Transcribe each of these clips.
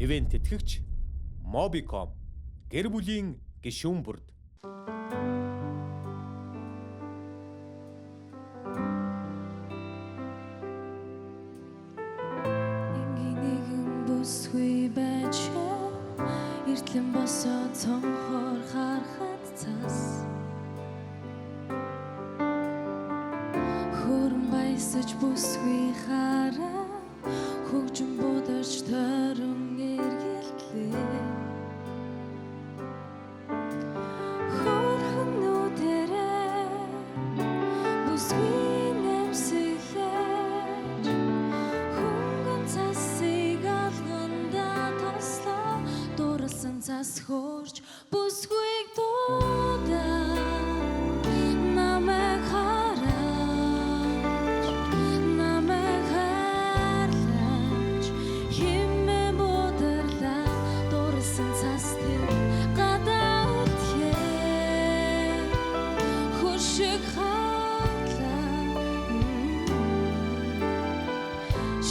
Ивент тэтгэгч Mobicom гэр бүлийн гишүүн бүрд. Энгийн нэгэн бүсгүй байж эртлэн босоо цонхоор харахад цас хөрөн баясаж бүсгүй хараа хөгжин бударч тойрон эргэлтлээ хөрхөн нүдэрээ бүсгүй нэмсэглэж хөнгөн цасыг алгандаа тослоо дурлсан цас хөөрч бүсгүйг дуудаа намайг хараач намайг хайрлаач хэмээн буударлаа дурлсан цас тэр гадаа үтгэх хөршиг хатлаа.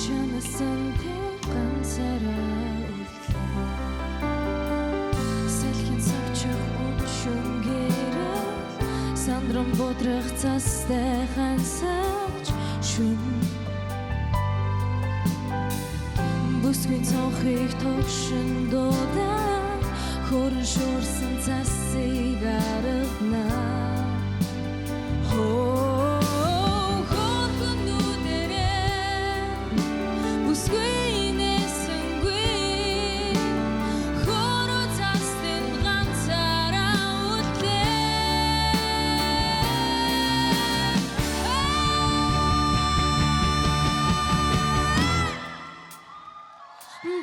Шаналсан тэр ганцаараа үлдлээ. Салхин савчих үншин гэрэл сандран будрах цастай хансаж шүн бүсгүй цонхыг тогшин дуудаа хөрөн шуурсан цасыг аргана. Хөрхөн нүдэрээ бүсгүй нээсэнгүй хөрөө цастын ганцаараа үлдлээ.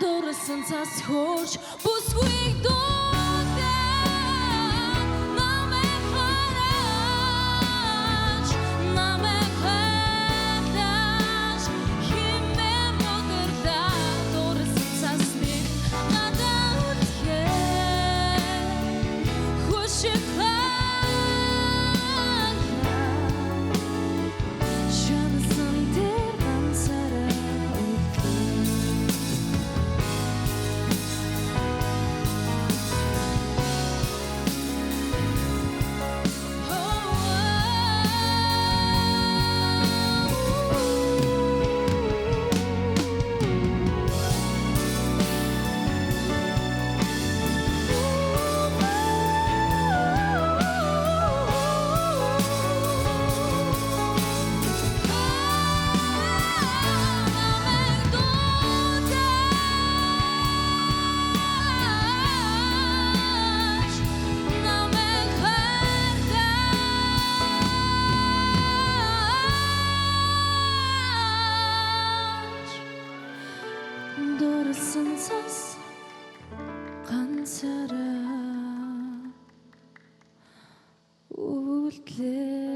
Дурлсан цас хөөрч бүсгүйг дуудаа намайг хараач намайг хайрлаач хэмээн модерлаа дурлсан цасны гадаа үлдэхээ хөшиг хаалаа шаналсан тэр ганцаараа үлдлээ. Намайг дуудаач намайг хайрлаач дурлсан цас ганцаараа үлдлээ.